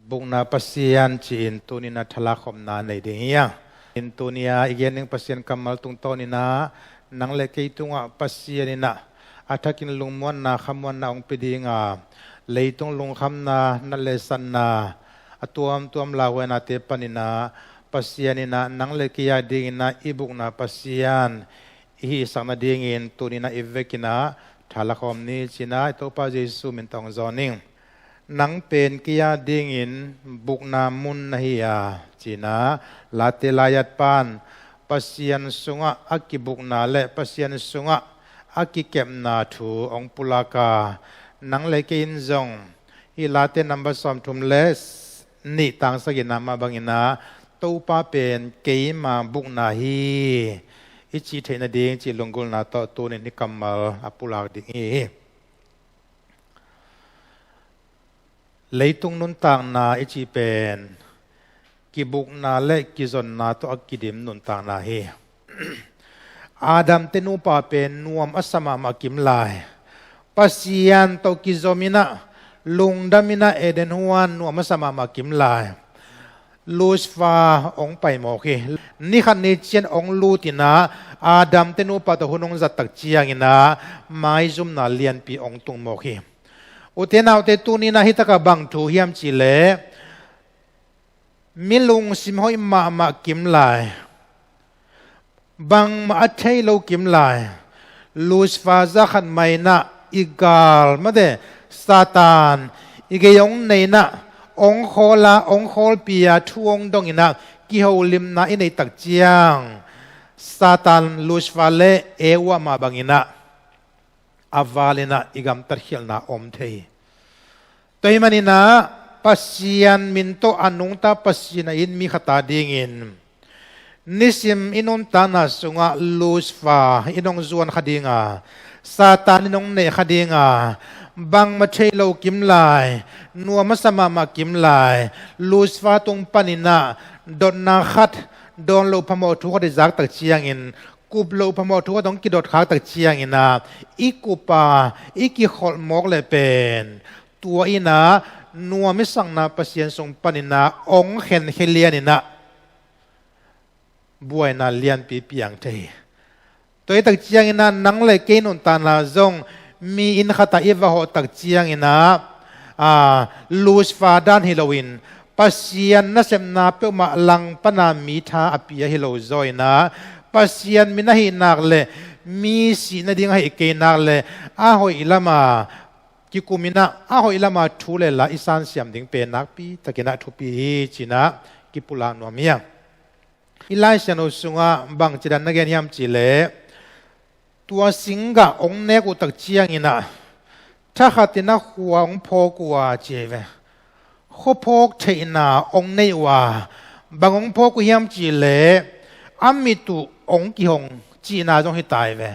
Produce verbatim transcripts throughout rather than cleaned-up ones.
Bukna Pasian ci-in tuni-in ah thalakkhawmna nei ding hi a. In tuni-a i gen ding Pasian kammal tungtawn in ah nang le kei tungah Pasian in ah a thakin lungmuanna khamuanna hong pia ding a, leitung lungkhamna, nat le satna, a tuamtuam lauhuainate panin ah Pasian in ah nang le kei a dingin ah i bukna Pasian i hihsak nadingin tuni-in ah i vekin ah thalakhawm ni ci-in ah i Topa Jesu min tawh hong zawn ing. Nang pen kei a dingin bukna mun na hi a, ci-in ah Late lai-at pan Pasian sungah a kibukna le Pasian sungah a kikepna thu hong pulak a, nang le kei in zong hih Late number sawmthum le nih tang sagihna mah bangin ah Topa pen keima bukna hi i cih theih nading cih lunggulhna tawh tuni-in i kammal a pulak ding hi. Leitung nuntakna i cih pen kibukna le kizonna tawh a kidim nuntakna hi. Adam te nupa pen nuam a sa mahmah kim lai. Pasian tawh kizom in ah, lungdam in ah Eden huan nuam a sa mahmah kim lai. Lucifer hong pai mawk hi. Ni khat ni ciang hong lut in ah Adam te nupa tawh hun hong zat tak ciangin ah maizumna lianpi hong tung mawk hi. U te nau te, tuni-in ah hi takah bang thu hiam cih leh mi lungsim hoih mahmah kim lai, bangmah a thei lo kim lai, Lucifer zah khat mah in ah i gal, mate, Satan i gei hong nei in ah, hong khawl a, hong khawlpi a, thu hong dong in ah kiholimna i neih tak ciang Satan, Lucifer le Eva mah bangin ah a val in ah i gamtat khialhna om thei hi. Tua ahih manin ah Pasian min tawh a nungta Pasian a it mi khat a dingin nisim i nuntakna sungah Lucifer in hong zuan kha ding a, Satan in hong neh kha ding a, bangmah thei lo kim lai, nuam a sa mahmah kim lai, Lucifer tung panin ah dotna khat, dawn loh phamawh thu khat i zak tak ciangin, kup loh phamawh thu khat hong kidot khak tak ciangin ah i kup a, i kikholh mawk leh pen tua in ah nuam i sakna Pasian sung panin ah hong khenkhia lian in ah buaina lianpi piang thei hi. Tua hi tak ciangin ah nang le kei nuntakna zong mi inn khat ah i va hawh tak ciangin ah, aa, Lucifer dan hi loin, Pasian nasepna peuhmah langpang a mi tha a pia hi lo zaw in ah, Pasian min ahih nak leh mi sih nading ahih kei nak leh a hoih lam a kikum in ah, a hoih lam a thu le la i sansiam ding pen nakpi takin ah thupi hi ci-in ah kipulak nuam hi a. I Lai Siangtho sungah bangci dan na gen hiam cih leh, tua singgah hong nek uh tak ciangin ah thakhat in ah khua hong phawk uh a, ci hi ve. Khuaphawk theihna hong nei uh a, bang hong phawk uh hiam cih leh a mit uh hong kihong cihna zong hi ta hi ve.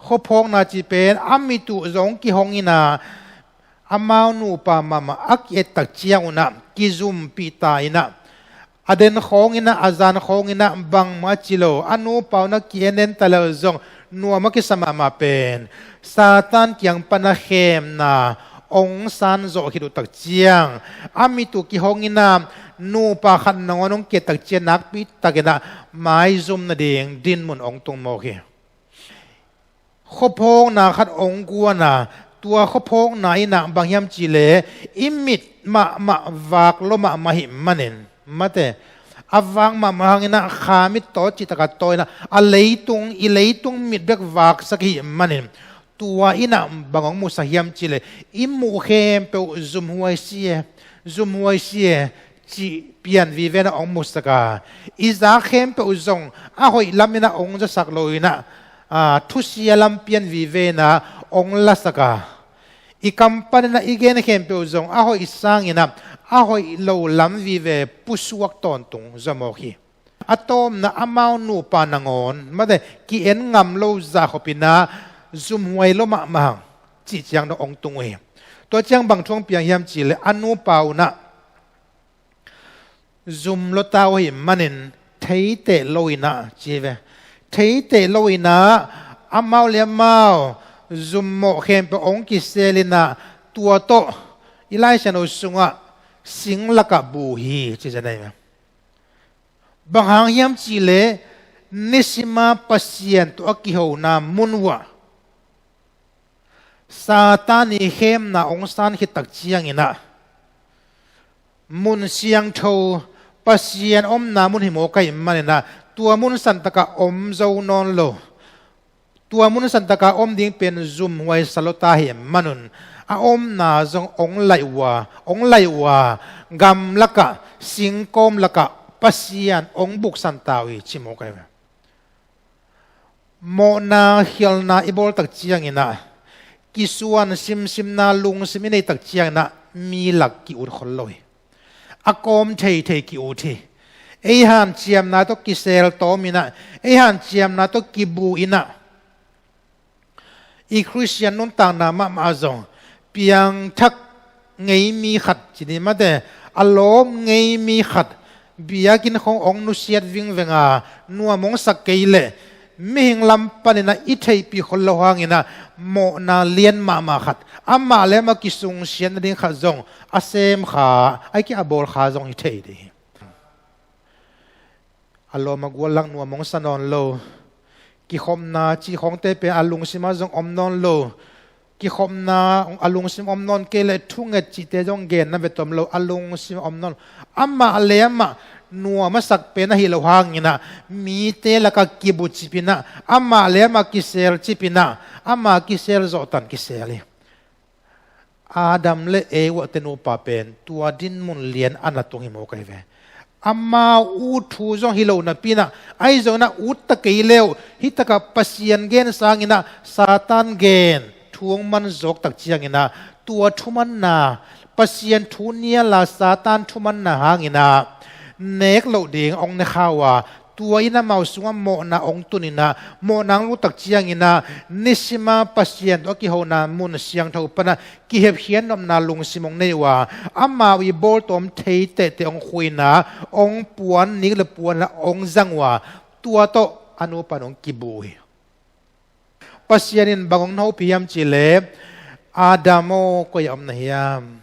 Khuaphawkna cih pen a mit uh zong hong kihong in ah, amau nupa mahmah a ki-et tak ciang un ah kizumpih ta in ah, a den khawng in ah, a zan khawng in ah, bangmah a ci lo, a nupa un ah ki-en en ta lel zong nuam a kisa mahmah pen Satan kiang pan a khemna hong san zawh khit uh tak ciang, a mit uh kihong in ah, nupa khat nangawn hong ki-et tak ciang nakpi takin ah maizum nading dinmun hong tung mawk hi. Khuaphawkna khat hong guan a, tua khuaphawkna in ah bang hiam cih leh i mit mahmah vak lua mahmah ahih manin, mate, a vak mahmah hangin ah kha mit tawh cih tak a tawi in ah, a leitung, i leitung mit bek vaksak ahih manin, tua in ah bang hong musak hiam cih leh i muh khempeuh zumhuai si e, zumhuai si e, cih pian vive in ah hong musak a, i zak khempeuh zong a hoih lam in ah hong zasak lo in ah, aa, thusia lam pian vive in ah hong lasak a, i kam pan in ah i gen khempeuh zong a hoih sangin ah a hoih lo lam vive pusuak tawntung zaw mawk hi. A tawpna, amau nupa nangawn, mate, ki-en ngam lo zah khop in ah zumhuai lua mahmah hang cih ciang dong hong tung uh hi. Tua ciang bang thu hong piang hiam cih leh a nupa un ah zum lua ta uh ahih manin theiteh lo in ah, ci hi ve. Theiteh lo in ah amau le amau zummawh khempeuh hong kisel in ah, tua tawh i Lai Siangtho sungah sing lakah bu hi, ci zen ahi. Bang hang hiam cihleh, nisima Pasian tawh a kihona mun uah Satan i khemna hong san khit tak ciangin ah, mun siangtho, Pasian omna mun hi mawk ahih manin ah, tua mun santakah om zo nawn lo. Tua mun santakah om ding pen zumhuai sa lua ta ahih manun, a omna zong hong laih uh a, hong laih uh a, gamlakah, singkawm lakah Pasian hong buksan ta uh hi, ci mawk ahi ve. Mawhna khialhna i bawl tak ciangin ah, kisuan simsimna lungsim i neih tak ciangin ah, mi lak ki-ut khol lo hi. A kawm theithei ki-ut hi. Ei hanciamna tawh kisel tawm in ah, ei hanciamna tawh kibu in ah, i Khristian nuntakna mahmah zong piangthak ngei mi khat, ci ni mate, a lawm ngei mi khat, biakinn khawng hong nusiat vingveng a, nuam hong sak kei leh, mihing lam panin ah i theihpih khol loh hangin ah, mawhna lian mahmah khat, amah le amah kisungsiat nading khat zong a sem kha, a kia a bawl kha zong hi thei ding hi. A lawm a gual lak nuam hong sa nawn lo. Kikhopna cih khawngte pen a lungsim ah zong om nawn lo. Kikhopna a lungsim om nawn kei leh thunget cihte zong genna ve tom lo, a lungsim om nawn lo. Amah le amah nuam a sak pen ahi lo hangin ah, mite lakah kibu cip in ah, amah le amah kisel cip in ah, amah kisel zawhtan kisel hi. Adam le Eva te nupa pen tua dinmun lian a na tung hi mawk ahi ve. Amau thu zong hi lo napi in ah, ahi zongin ah ut ta kei le uh, hih takah Pasian gen sangin ah Satan gen thu hong man zawk tak ciangin ah, tua thumanna, Pasian thu nial a Satan thumanna hangin ah nek loh ding hong ne kha uh a, tua in amau sungah mawhna hong tun in ah, mawhna hong lut tak ciangin ah, nisima Pasian tawh a kihona mun siangtho pan ah kihepkhiat nopna lungsim hong nei uh a, amau i bawltawm thei tehteh hong khui in ah, hong puan, nik le puan in ah hong zang uh a, tua tawh a nupa in hong kibu hi. Pasian in bang hong hopih hiam cihleh, Adam aw, koi ah om na hiam?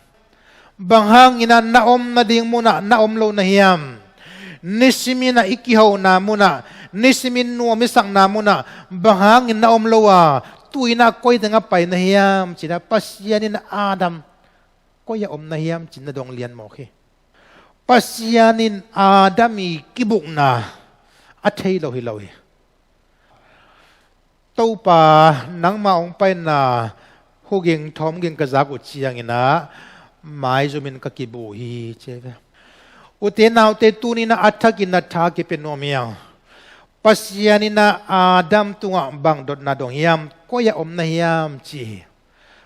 Bang hangin ah na om nading munah na om lo na hiam? Nisimin ah i kihona munah, nisimin nuam i sakna munah, bang hangin na om lo a, tu-in ah koi tengah pai na hiam? Ci-in ah Pasian in Adam, koi ah om na hiam, ci-in na dong lian mawk hi. Pasian in Adam i kibukna a thei lo hi lo hi. Topa, nangma hong paina huging thawmging ka zak uh ciangin ah, maizumin ka kibu hi, ci ve. Ute naute, tuni-in ah a thakin na tha kipia nuam hiam? Pasian in ah Adam tungah bang dotna dong hiam? Koi ah om na hiam, ci hi.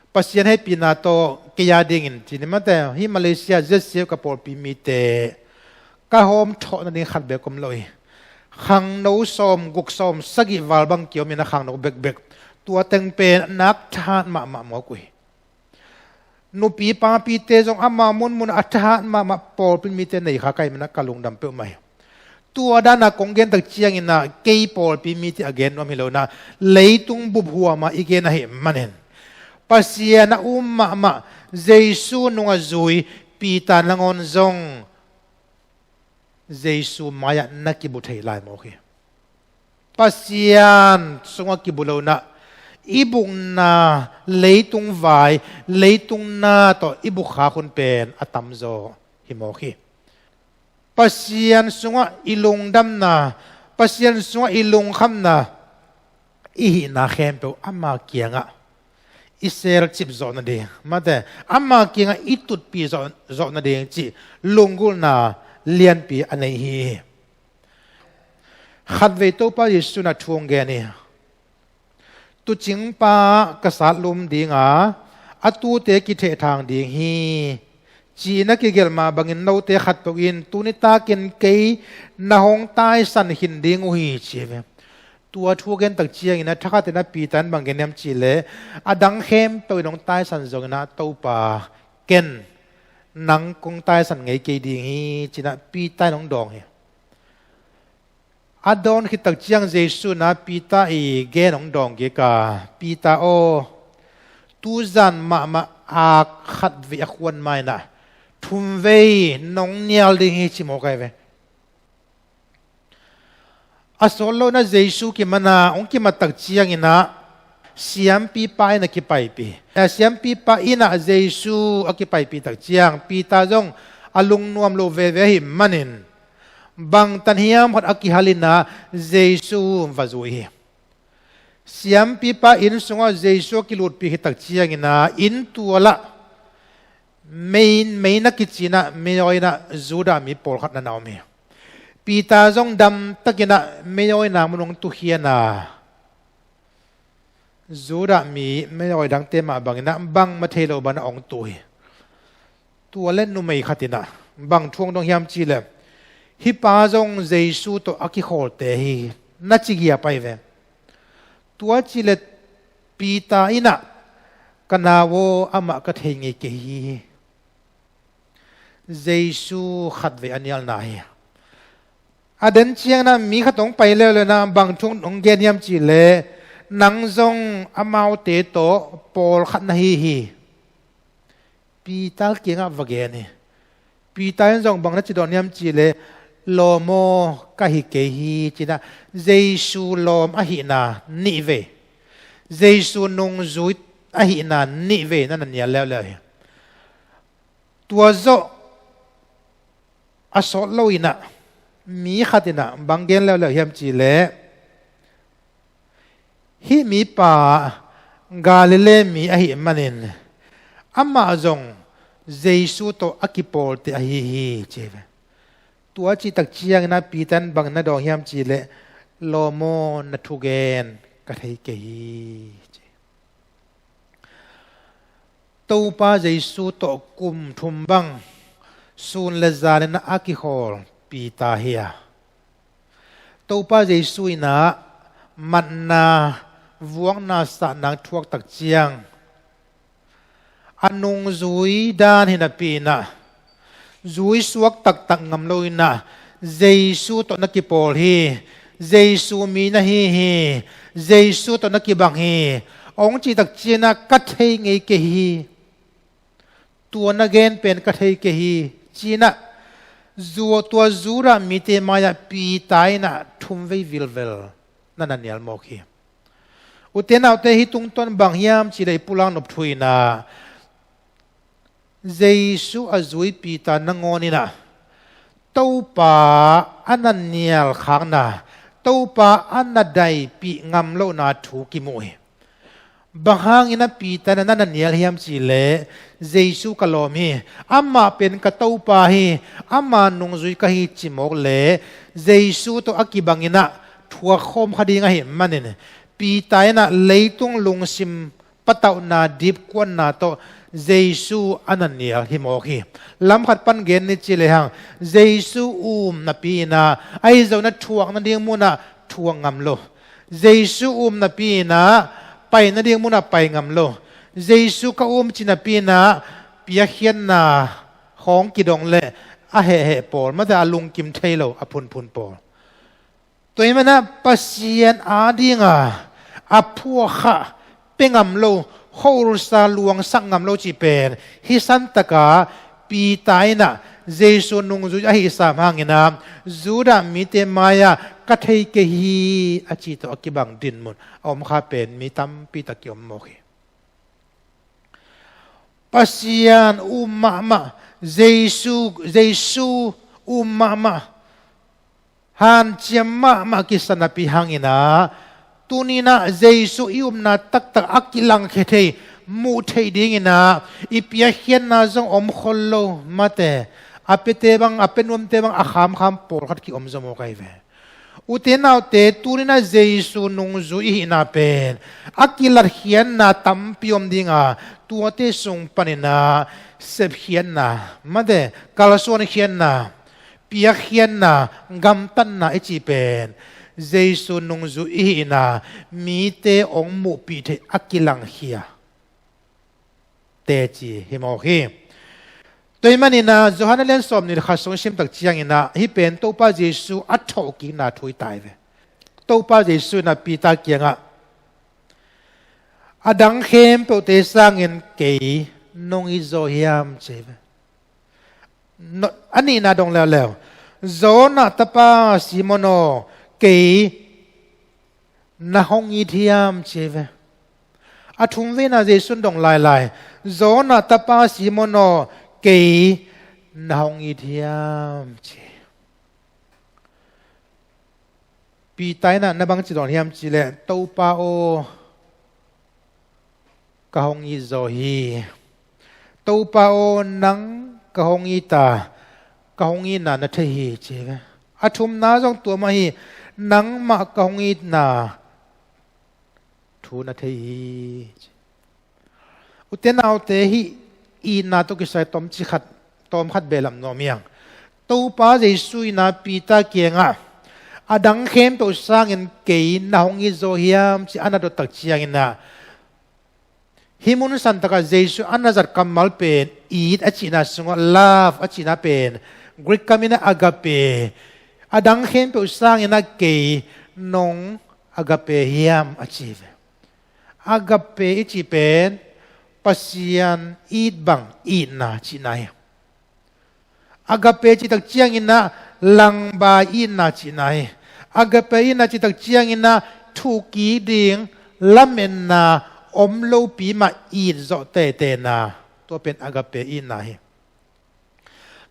Pasian hehpihna tawh kei a dingin, ci ni mate, hih Malaysia Z C F ka pawlpi mite, ka hawm thawh nading khat bek om lo hi. Khangno sawm guk sawm sagih val bang kiom in ah, khangno bekbek. Tua teng pen nak thahat mahmah mawk uh hi. Nupi papite zong ama munmun a thahat mahmah pawlpi mite nei kha ka hih manin ah ka lungdam peuhmah hi. Tua dan a kong gen tak ciangin ah kei pawlpi mite a gen nuam hi lo in ah, leitung bup huam ah i gen ahih manin, Pasian a um mahmah, Jesu nung a zui Peter nangawn zong Jesu mai-ah na kibu thei lai mawk hi. Pasian sungah kibu lo in ah, i bukna leitung vai, leitung na tawh i buk khak hun pen a tamzaw hi mawk hi. Pasian sungah i lungdamna, Pasian sungah i lungkhamna, i hihna khempeuh ama kiangah i selcip zawh nading, mate, ama kiangah i tutpih zawh, zawh nading cih lunggulhna lianpi a nei hi. Khatvei Topa Jesu in ah thu hong gen hi. Tuucingpa ka satlum ding a, a tuute kithehthang ding hi, ci-in a kigelh mah bangin note khatpeuh in tuni takin kei na hong taisan khin ding uh hi, ci hi ve. Tua thu gen tak ciangin ah thakhatin ah Peter in bang gen hiam cihleh, a dang khempeuh in hong taisan zongin ah Topa, ken nang kong taisan ngei kei ding hi, ci-in ah Peter in hong dawng hi. A dawn khit tak ciang Jesu in ah Peter i gen hong dawng kik a, Peter aw, tuzan mahmah a khatvei a khuan ma-in ah thumvei nong nial ding hi, ci mawk ahi ve. A sawt lo in ah Jesu kiman a hong kimat tak ciangin ah siampipa inn a kipaipih. A siampipa inn ah Jesu a kipaipih tak ciang Peter zong a lungnuam lo veve ahih manin bangtan hiam khat a kihal in ah Jesu va zui hi. Siampipa inn sungah Jesu a kilutpih khit tak ciangin ah inn tual ah mei, mei na kici in ah mei awi in ah Judah mi pawlkhat na na om hi. Peter zong damtakin ah mei awina mun hong tukhian a, Judah mi mei awi dangte mah bangin ah bangmah thei lo bangin ah hong tu hi. Tua leh numei khat in ah bang thu hong dong hiam cih leh, hih pa zong Jesu tawh a kikhawlte hi, na ci giap ahi ve. Tua cih leh Peter in ah, ka nau aw, amah ka thei ngei kei hi. Jesu khatvei a nialna hi. A den ciangin ah mi khat hong pai leuleu in ah bang thu hong gen hiam cih leh, nang zong amaute tawh pawlkhat na hi hi. Peter kiangah va gen hi. Peter in zong bang na ci dawn hiam cih leh, lawm aw, ka hi kei hi, ci in ah Jesu lawm ahihna nihvei, Jesu nungzui ahihna nihvei na na nial leuleu hi. Tua zawh a sawt lo in ah mi khat in ah bang gen leuleu hiam cih leh, hih mipa Galilee mi ahih manin amah zong Jesu tawh a kipawlte ahi hi, ci hi ve. Tua cih tak ciangin ah Peter in bang na dawng hiam cih leh, lawm aw, na thugen ka thei kei hi, ci. Topa Jesu tawh kum thum bang sun le zanin a kikhawl Peter hi a, Topa Jesu in ah matna, vuakna, sahna thuak tak ciang a nungzui dan hi napi in ah, zui suak taktak ngam lo in ah, Jesu tawh na kipawl hi, Jesu mi na hi hi, Jesu tawh na kibang hi, hong cih tak ciangin ah ka thei ngei kei hi. Tua na gen pen ka thei kei hi, ci in ah, zu-, tua Judah mite mai-ah Peter in ah thumvei vilvel na na nial mawk hi. Ute naute, hih tungtawn bang hiam cih leh i pulak nop thu in ah, Jesu a zui Peter nangawn in ah Topa a na nial khakna, Topa a na daipih ngam lohna thu kimu hi. Bang hangin ah Peter in ah na na nial hiam cih leh, Jesu ka lawm hi, amah pen ka Topa hi, ama nungzui ka hi, ci mawk leh, Jesu tawh a kibang in ah thuak khawm kha ding ahih manin, Peter in ah leitung lungsim patauhna, dipkuanna tawh Jesu a na nial hi mawk hi. Lam khat pan gen ni ci lehang, Jesu um napi in ah, ahi zongin ah thuak nading munah thuak ngam lo. Jesu um napi in ah, pai nading munah pai ngam lo. Jesu ka um ci napi in ah, piakkhiatna hong kidong leh a hehheh pawl, mate, a lungkim thei lo, a phunphun pawl. Tua ahih manin ah Pasian adingin a phuakkha pia ngam lo, khuarusa luangsak ngam lo cih pen, hih santak ah Peter in ah Jesu nungzui ahih sam hangin ah Judah mite mai-ah ka thei kei hi, a cih tawh a kibang dinmun a om kha pen mi tampi tak kiom mawk hi. Pasian um mahmah, Jesu, Jesu um mahmah, hanciam mahmah kisa napi hangin ah, tuni-in ah Jesu i upna taktak a kilangkhia thei, muh theih dingin ah i piakkhiatna zong om khol lo, mate, a piate bang, a pia nuamte bang a khamkham pawlkhat kiom zaw mawk ahi ve. Ute naute, tuni-in ah Jesu nungzui i hihna pen a kilatkhiatna tampi om ding a, tuate sung panin ah sepkhiatna, mate, kalsuankhiatna, piakkhiatna, gamtatna i cih pen Jesu nungzui i hihna mite hong muhpih theih a kilangkhia teci hi mawk hi. Tua ahih manin ah Johan a lian sawmnih le khat sung i sim tak ciangin ah hih pen Topa Jesu a thawhkikna thu hi ta hi ve. Topa Jesu in ah Peter kiangah, "A dang khempeuhte sangin kei nong it zaw hiam?" ci hi ve. No, a nihna dong leuleu. Jonah tapa Simon aw, kei na hong it hiam, ci ve. A thum veina Jesu'n dong lailai. Jonah tapa Simon aw, kei na hong it hiam, ci. Peter in ah na bang ci dawn hiam cih leh, Topa aw, ka hong it zaw hi. Topa aw, nang ka hong it a, ka hong itna na thei hi, ci ve. A thumna zong tua mah hi, nangmah ka hong itna thu na thei hi, ci. Ute naute, hih itna tawh kisai tawmcik khat, tawm khat behlap nuam hi hang. Topa Jesuh in ah Peter kiangah, a dang khempeuh sangin kei na hong it zaw hiam, ci a na dot tak ciangin ah, hih mun santakah Jesuh a na zat kammal pen it a cihna sungah love a cihna pen Greek kam in ah agape, a dang khempeuh sangin ah kei nong agape hiam, a ci ve. Agape i cih pen Pasian it bang itna cihna hi. Agape cih tak ciangin ah langbai itna cihna hi. Agape itna cih tak ciangin ah thuhkik ding lametna om lopi mah it zawh teitei na, tua pen agape itna hi.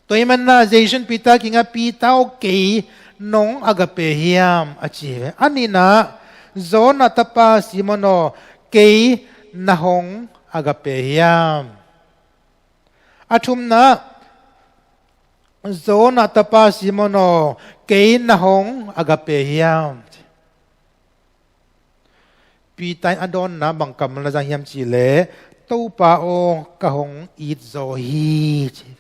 Tua ahih manin ah Jesuh in Peter kiangah, Peter aw, kei nong agape hiam, a ci ve. A nihna, Jonah tapa Simon aw, kei na hong agape hiam. A thumna, Jonah tapa Simon aw, kei na hong agape hiam. Peter in a dawnna bang kammal na zang hiam cih leh, Topa aw, ka hong it zaw hi, ci.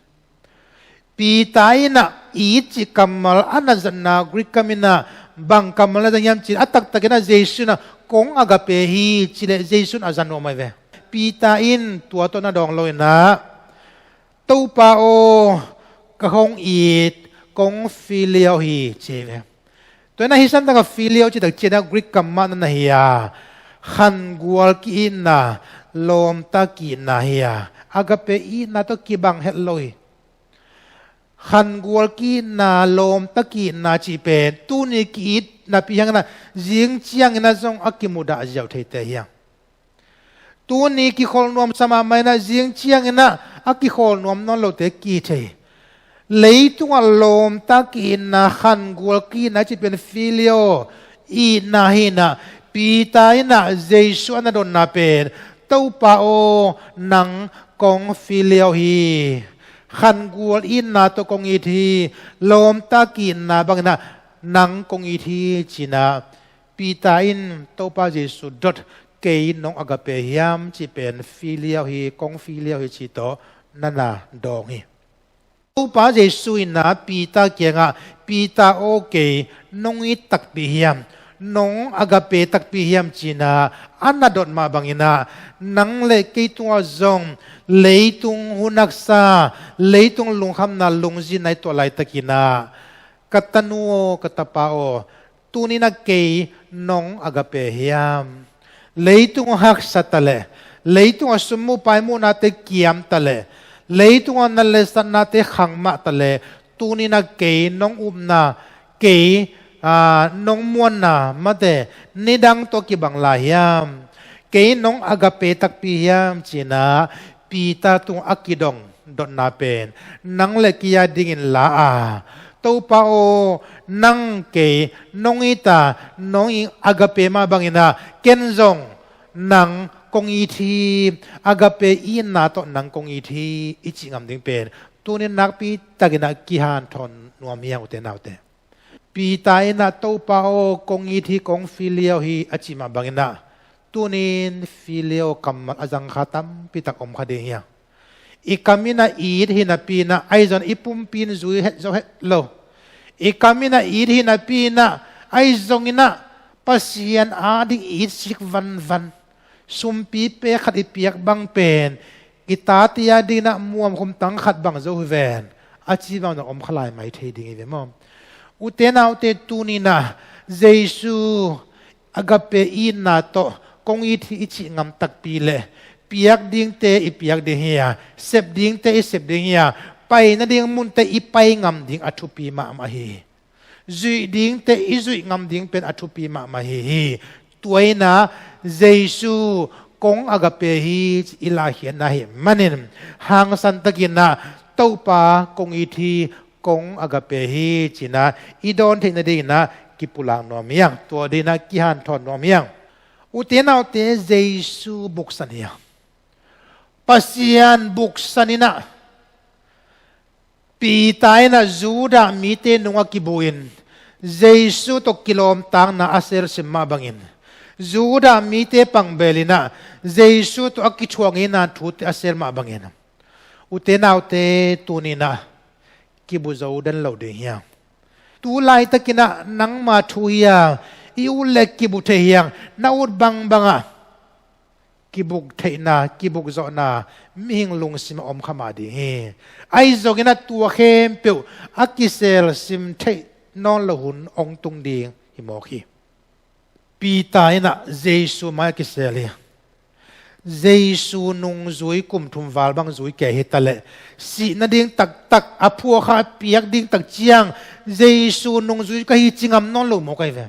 Peter in ah it cih kammal a na zatna Greek kam in ah bang kammal na zang hiam cih leh, a taktak in ah Jesuh in ah kong agape hi, ci leh Jesuh in a za nuam hi ve. Peter in tua tawh na dawng lo in ah, Topa aw, ka hong it kong phileo hi, ci ve. Tua in ah hih santakah phileo cih tak ciangin ah Greek kam mah na hi a, khangual ki-itna, lawmta ki-itna hi a, agape itna tawh kibang het lo hi. Khangual ki-itna, lawmta ki-itna cih pen tuni ki-it napi hi hang in ah, zing ciangin ah zong a kimudah ziau theite hi hang. Tuni kikholh nuamsa mahmah in ah, zing ciangin ah a kikholh nuam nawn lote kihi thei. Leitungah lawmta ki-itna, khangual ki-itna cih pen phileo itna hi in ah, Peter in ah Jesuh a na dotna pen, Topa aw, nang kong phileo hi. Khangual itna tawh kong it hi. Lawmta ki-itna bangin ah nang kong it hi, ci in ah, Peter in Topa Jesuh dot, kei nong agape hiam, cih pen phileo hi, kong phileo hi, cih tawh na na dawng hi. Topa Jesuh in ah Peter kiangah, Peter aw, kei nong it takpi hiam, nong agape takpi hiam, ci in ah a na dot mah bangin ah, nang le kei tungah zong leitung hun haksa, leitung lungkhamna lungzinna i tuah laitakin ah, ka tanu aw, ka tapa aw, tuni in ah kei nong agape hiam. Leitung haksa ta leh, leitung a sum mu pai muhnate kiam ta leh, leitung a nat le satnate khang mah ta leh, tuni in ah kei nong upna, kei, aa, nong muanna mate nidang tawh kibang lai hiam. Kei nong agape takpi hiam, ci in ah Peter tungah a kidong dotna pen nang le kei a dingin la a, Topa aw, nang kei nong it a, nong agape mah bangin ah ken zong nang kong it hi, agape itna tawh nang kong it hi, i cih ngam ding pen tuni in nakpi takin ah kihanthawn nuam hi hang, ute naute. Peter in ah, Topa aw, kong it hi, kong phileo hi, a cih mah bangin ah, tuni in phileo kammal a zang kha tampi tak om kha ding hi hang. I kam in ah it hi napi in ah, ahi zongin i pumpi in zui het zo het lo. I kam in ah it hi napi in ah, ahi zongin ah Pasian ading i itsik vanvan, sumpi pek khat i piak bang pen i tate adingin ah muamkhum tang khat bang zo hi ven, a ci bang zong om kha lai mai thei ding hi ve maw. Ute naute, tuni in ah Jesuh agape itna tawh kong it hi i cih ngam takpi leh, piak dingte i piak ding hi a, sep dingte i sep ding hi a, Pai nading munte i pai ngam ding a thupi mahmah hi. Zuih dingte i zuih ngam ding pen a thupi mahmah hi hi. Tua inah Jesu kong agape hi, i lahkhiatna hi manin hangsan takinah Topa kong it hi, kong agape hi cinah i dawn theih nadinginah kipulak nuam hiang. Tua dinah kihanthawn nuam hiang. Ute naute, Jesu buksan hiang. Pasian buksan inah Peter inah Judah mite nungah kibuin Jesu tawh kilawmtakna a selsim mah bangin, Judah mite pangbel inah Jesu tawh a kithuah ngeina thute a sel mah bangin, ute naute, tuninah kibu zo den lo ding hiang. Tu laitakinah nangma thu hiang, i ut le kibu thei hiang, na ut bangbangah kibuk theihna, kibuk zawhna mihing lungsimah om kha mah ding hi. Ahi zonginah tua khempeuh a kiselsim theih nawn lo hun hong tung ding hi mawk hi. Peter inah Jesu mai a kisel hi. Jesu nungzui kum thum val bang zui kei hi taleh, sih nading taktak, a phuakha a piak ding tak ciang Jesu nungzui ka hi ci ngam nawn lo mawk ahi ve.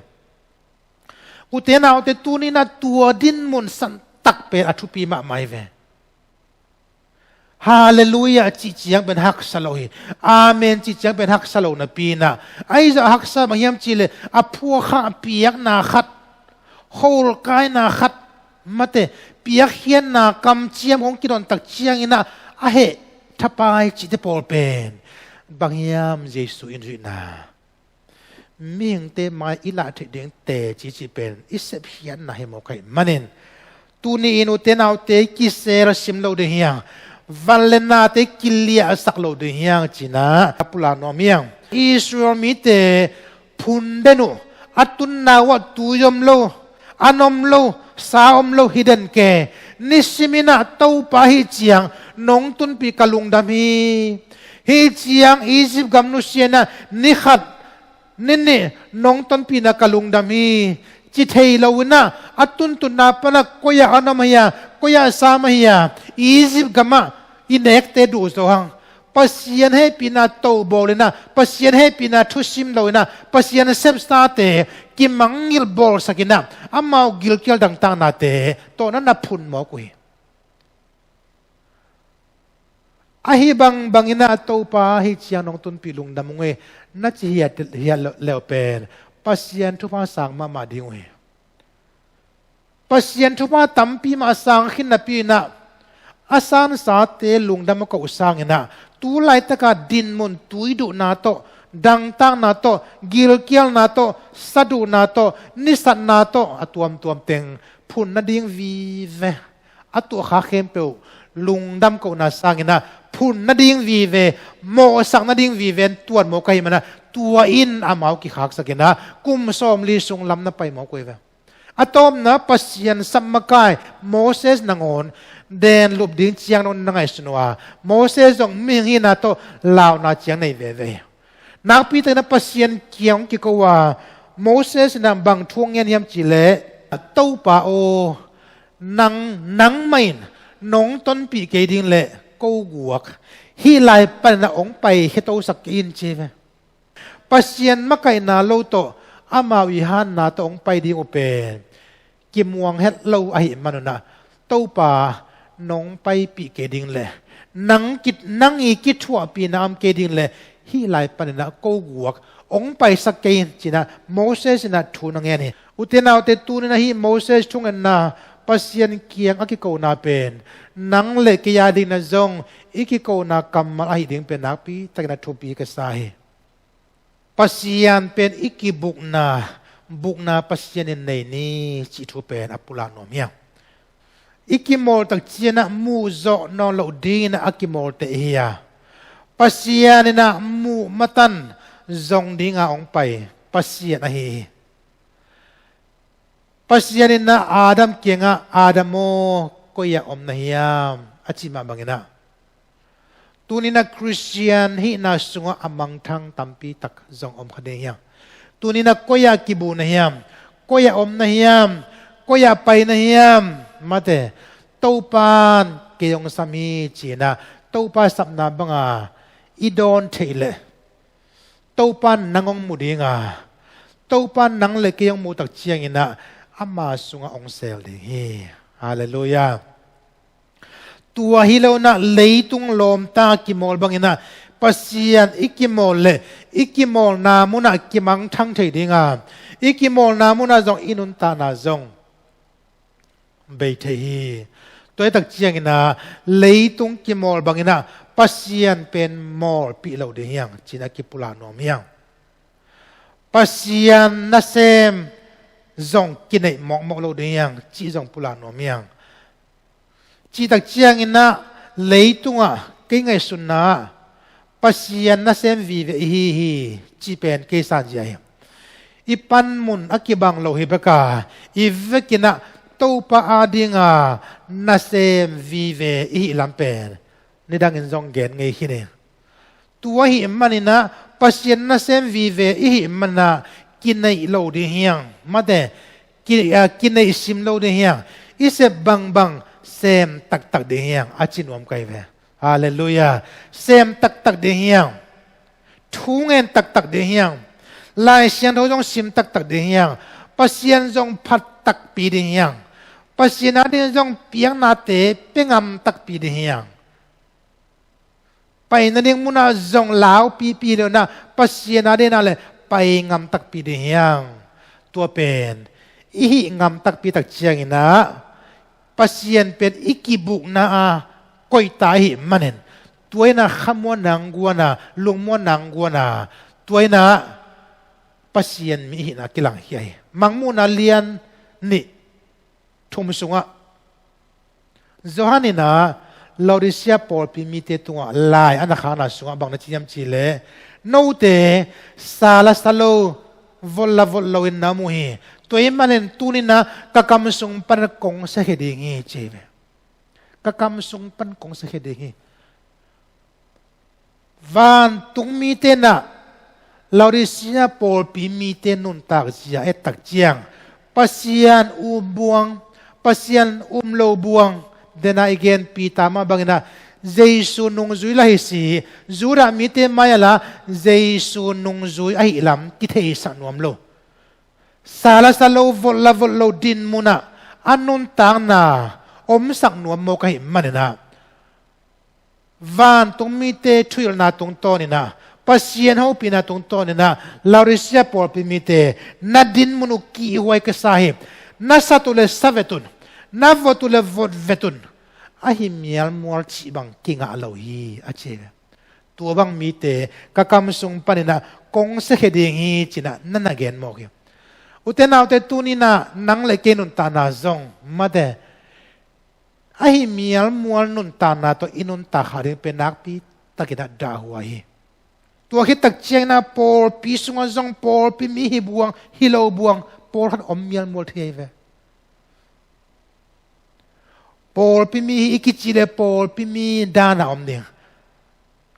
Ute naute, tuninah tua dinmun santak pen a thupi mahmah hi ve. Halleluiah cih ciang pen haksa lo hi. Amen cih ciang pen haksa lo napi inah, ahi zah haksa bang hiam cihleh a phuakha a piakna khat, hawlkaina khat, mate, piakkhiatna kamciam hong kidon tak cianginah a heh thapai cihte pawl pen bang hiam, Jesu in zuihna, mihingte mai i lah theih ding teci cih pen i sepkhiatna hi mawk ahi manin, tuni-in ute naute kiselsim lo ding hiang, van le nate kiliahsak lo ding hiang cinah a pulak nuam hiang. Israel mite phun den uh, a tunna uh ah tui om lo, an om lo, sa om lo hi den ke. Nisiminah Topa hih ciang nong tunpih ka lungdam hi. Hih ciang Egypt gam nusia inah ni khat, ni nih nong tonpihna ka lungdam hi, ci thei loinah a tuntutna panah koi-ah an om ahia, koi-ah sam ahia, Egypt gamah i nekte duh zawhang, Pasian hehpihna tobawlinah, Pasian hehpihna thusim loinah, Pasian sepsate kimangngilh bawlsakinah amau gilkial dangtaknate tawh na na phun mawk uh hi. Ahi bangbang inah Topa hih ciang nong tunpih lungdam ung ei, na ci hiat, hiat leuh pen Pasian thupha sang mahmah ding uh hi. Pasian thupha tampi mah sang khin napi inah a sansate lungdam a koh sanginah tu laitaka dinmun tuiduhna tawh, dangtakna tawh, gilkialna tawh, saduhna tawh, nisatna tawh a tuamtuam teng phun nading vive, a tuahkhak khempeuh lungdam kohna sanginah phun nading vive, mawhsak nading vive an tuan mawk ahih manah tua in amau kikhaksakinah kum sawmli sung lam na pai mawk uh hi ve. A tawpna, Pasian sap makai Moses nangawn denlup ding ciang dong na ngaihsun uh a, Moses zong mihing hihna tawh launa ciang nei veve hi. Nakpi takinah Pasian kiang hong kiko a, Moses inah bang thu hong ngen hiam cihleh, Topa aw, nang, nangmah in nong tonpih kei ding leh ko guak, hih lai paninah hong pai khetosak kei in, ci hi ve. Pasian makaihna lo tawh, amau i hanna tawh hong pai ding uh pen kimuang het lo ahih manunah, Topa, nong paipih kei ding leh, nang ki, nang i kithuahpihna om kei ding leh, hih lai paninah ko guak, hong paisak kei in, cinah Moses inah thu na ngen hi. Ute naute, tuninah hih Moses thungetna Pasian kiang a kikona pen nang le kei a dinginah zong i kikona kammal ahih ding pen nakpi takinah thupi ka sa hi. Pasian pen i kibukna, bukna Pasian in nei ni cih thu pen a pulak nuam hiang. I kimawltak cianah muhzawh nawn loh dinginah a kimawlte ihi a, Pasian inah muh matan zong dinga hong pai Pasian ahi hi. Pasian inah Adam kiangah, Adam aw, koi-ah om na hiam, a cih mah banginah, tuninah Khristian hihna sungah a mangthang tampi tak zong om kha ding hiang. Tuninah koi-ah kibu na hiam, koi-ah om na hiam, koi-ah pai na hiam, mate, Topan kei hong sam hi, cinah Topa sapna banga i dawn theih leh Topa nang hong mu dinga, Topa nang le kei hong mu tak cianginah ama sungah hong sel ding hi. Halleluiah. Tua hi lo inah leitung lawmta kimawl banginah Pasian i kimawl leh i kimawlna munah kimangthang thei dinga, i kimawlna munah zong i nuntakna zong bei thei hi. Tua hi tak cianginah leitung kimawl banginah Pasian pen mawlpih lo ding hiang cinah kipulak nuam hiang. Pasian nasem zong kineih mawkmawk lo ding hiang cih zong pulak nuam hiang. Cih tak cianginah leitungah kei ngaihsutna ah Pasian nasem vive i hi hi cih pen kei sanzia hi. I panmun a kibang lo hi beka, i vekinah Topa adinga nasem vive i hih lam pen nidangin zong gen ngei hi ni. Tua ahih maninah Pasian nasem vive i hih maninah kineih lo ding hiang, mate, ki, a, kineih sim lo ding hiang, i sep bangbang sem taktak ding hiang a ci nuam kai ve. Halleluiah. Sem taktak ding hiang. Thu ngen taktak ding hiang. Lai Siangtho zong sim taktak ding hiang. Pasian zong phat takpi ding hiang. Pasian ading zong piaknate pia ngam takpi ding hiang. Pai nading munah zong laupipi lo inah Pasian adinah le pai ngam takpi ding hiang. Tua pen i hih ngam takpi tak cianginah Pasian pen i kibukna a koihta i hih manin tua inah khamuanna hong guana, lungmuanna hong guana, tua inah Pasian mi i hihna kilang hi ahi. Mangmuhna lian nih thum sungah Johan inah Laodicea pawlpi mite tungah lai a na khakna sungah bang na ci hiam cihleh, note sa la sa lo, vot la vot loin na om uh hi. Tua ahih manin tuninah ka kam sung pan kong siakhia ding hi ci hi ve. Ka kam sung pan kong siakhia ding hi. Vantung mite inah Laodicea pawlpi mite nuntak zia et tak ciang Pasian um buang, Pasian um lo buang, dena i gen Peter mah banginah Jesu nungzui lah hi si, Judah mite mai-ah lah Jesu nungzui ahih lam kitheihsak nuam lo. Sa la sa lo, vot la vot lo din munah a nuntakna omsak nuam mawk ahih maninah vantung mite thuhilhna tungtawninah, Pasian hopihna tungtawninah Laodicea pawlpi mite na din mun uh kihhuai ka sa hi. Na sat uh le sa vet un, na vot uh le vot vet un. Ahi mialmual cih bang kingah lo hi a ci hi. Tua bang mite ka kam sung paninah kong siakhia ding hi cinah na na gen mawk hi. Ute naute tuninah nang le kei nuntakna zong mate ahi mialmual nuntakna tawh i nuntak kha ding pen nakpi takinah dahhuai hi. Tua khit tak cianginah pawlpi sungah zong pawlpi mi hi buang, hi lo buang, pawlkhat om mialmual thei ahi ve. Pawlpi mi hi i kici le pawlpi mi dana om ding.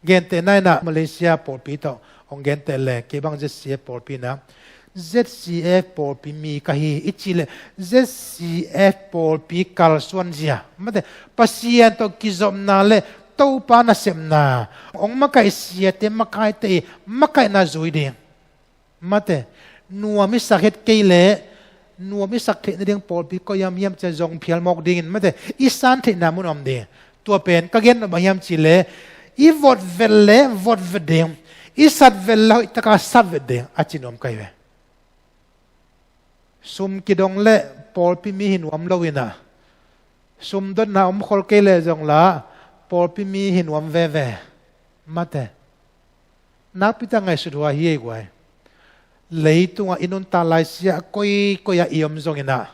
Gentehna inah Malaysia pawlpi tawh hong genteh le kei bang Z C F pawlpi inah Z C F pawlpi mi ka hi i ci le Z C F pawlpi kalsuan zia mate Pasian tawh kizopna le Topa nasepna hong makaih siate makaihte i makaihna zui ding. Mate, nuam i sak het kei leh nuam i sak theih nading pawlpi koi hiam hiam cia zong phial mawk dingin mate i san theihna mun om ding. Tua pen ka gen nop a hiam ci leh i vot vet le vot vet ding, i sat vet le hoih taka sat vet ding a ci nuam kai ve. Sum kidong le pawlpi mi hi nuam lo inah sum dotna om khol kei leh zong lah pawlpi mi hi nuam veve. Mate, nakpi tak ngaihsut hua hi ei guai. Leitungah i nuntak laisia koikoi ah i om zonginah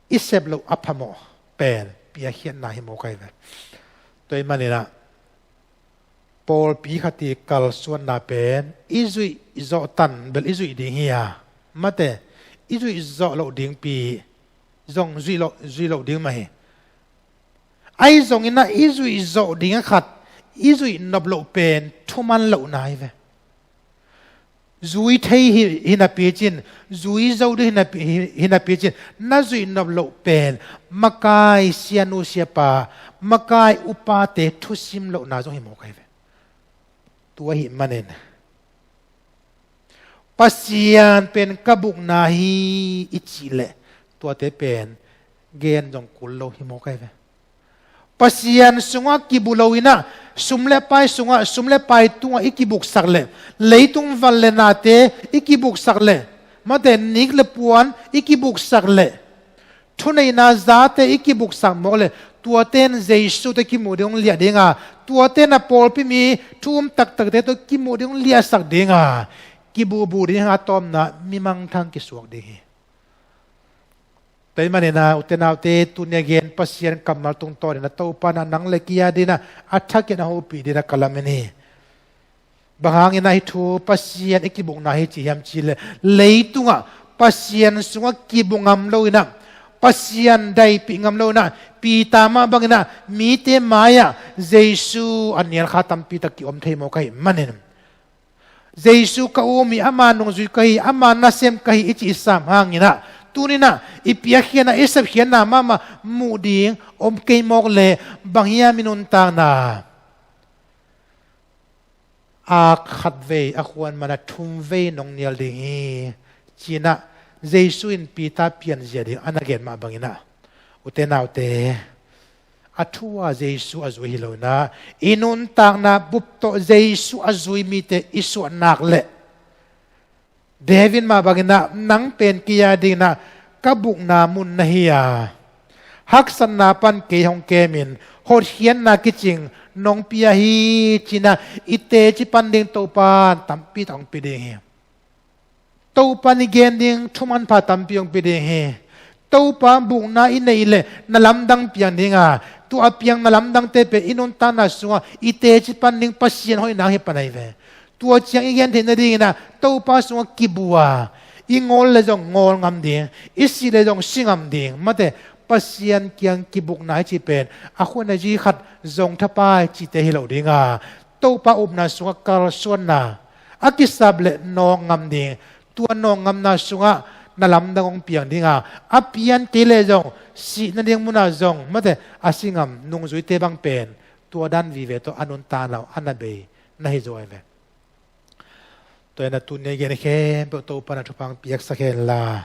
i sep loh a phamawh pen piakkhiatna hi mawk ahi ve. Tua ahih maninah pawlpi khat i kalsuanna pen i zuih zawh tan bel i zuih ding hi a, mate i zuih zawh loh dingpi zong zuih loh, zuih loh ding mah hi. Ahi zonginah i zuih zawh ding a khat i zuih nop loh pen thuman lohna hi ve. Zui thei hi, hi napi cin, zui zo ding hi napi, hi, hi napi cin, na zuih nop loh pen makai sianu siapa, makai upate thusim lohna zong hi mawk ahi ve. Tua ahih manin Pasian pen ka bukna hi i cih leh tuate pen gen zong kul lo hi mawk ahi ve. Pasian sungah kibu lo inah, sum le pai sungah, sum le pai tungah i kibuksak leh, leitung van le nate i kibuksak leh, mate nik le puan i kibuksak leh, thuneihna zate i kibuksak mawk leh, tuate in Jesu te kimuh ding hong liah dinga, tuate in a pawlpi mi thu um taktakte tawh kimuh ding hong liahsak dinga, kibubu ding a tawpna mimangthang kisuak ding hi. Tua ahih manin ah, ute naute, tuni a gen Pasian kammal tungtawn inah Topa in ah nang le kei a dingin ah a thak in a hopih dingin ah ka lamen hi. Bang hangin ah hih thu Pasian i kibukna hi ci hiam cih leh, leitungah Pasian sungah kibu ngam lo inah, Pasian daipih ngam lo inah, Peter mah bangin ah mite mai-ah Jesu a nial kha tampi tak ki-om thei mawk ahih manin, Jesu ka um hi, ama nungzui ka hi, ama nasem ka hi i cih sam hangin ah, tuni inah i piakkhiatna, i sepkhiatna mahmah muh ding om kei mawk leh, bang hiam i nuntakna? A khatvei a khuan man a thumvei nong nial ding hi, ci-in ah Jesu in Peter pianzia ding a na gen mah bangin ah, ute naute, a thu-a Jesu a zui hi lo inah, i nuntakna bup tawh Jesu a zui mite i suah nak leh, David mah bangin ah, nang pen kei a dingin ah ka bukna mun na hi a, haksatna pan kei hong kemin, hotkhiatna kicing nong pia hi, ci-in ah i teci pan ding Topa in tampi tak hong pia ding hi. Topa in i gen ding thu manpha tampi hong pia ding hi. Topa bukna i neih leh na lamdang piang dinga, tua a piang na lamdangte pen i nuntakna sungah i teci pan ding Pasian hoihna hi pan ahi ve. Tua ciang i gen theih nadingin ah Topa sungah kibu a, i ngawl leh zong ngawl ngam ding, i sih leh zong si ngam ding, mate Pasian kiang kibukna i cih pen a khuaina zi khat zong thapai cihte hi lo dinga, Topa upna sungah kalsuanna, a kisap leh nawng ngam ding, tua nawng ngamna sungah na lamdang hong piang dinga, a pian kei leh zong sih nading munah zong, mate a si ngam nungzuite bang pen tua dan vive tawh a nuntakna uh a na bei na hi zaw ahi ve. Tua hi inah tuni a gen khempeuh Topa in ah thupha hong piaksak hen la,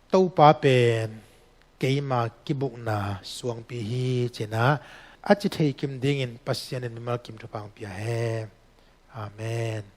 Topa pen keima kibukna suangpi hi, ci-in ah a ci thei kim dingin Pasian in mimal kim thupha hong pia hen. Amen.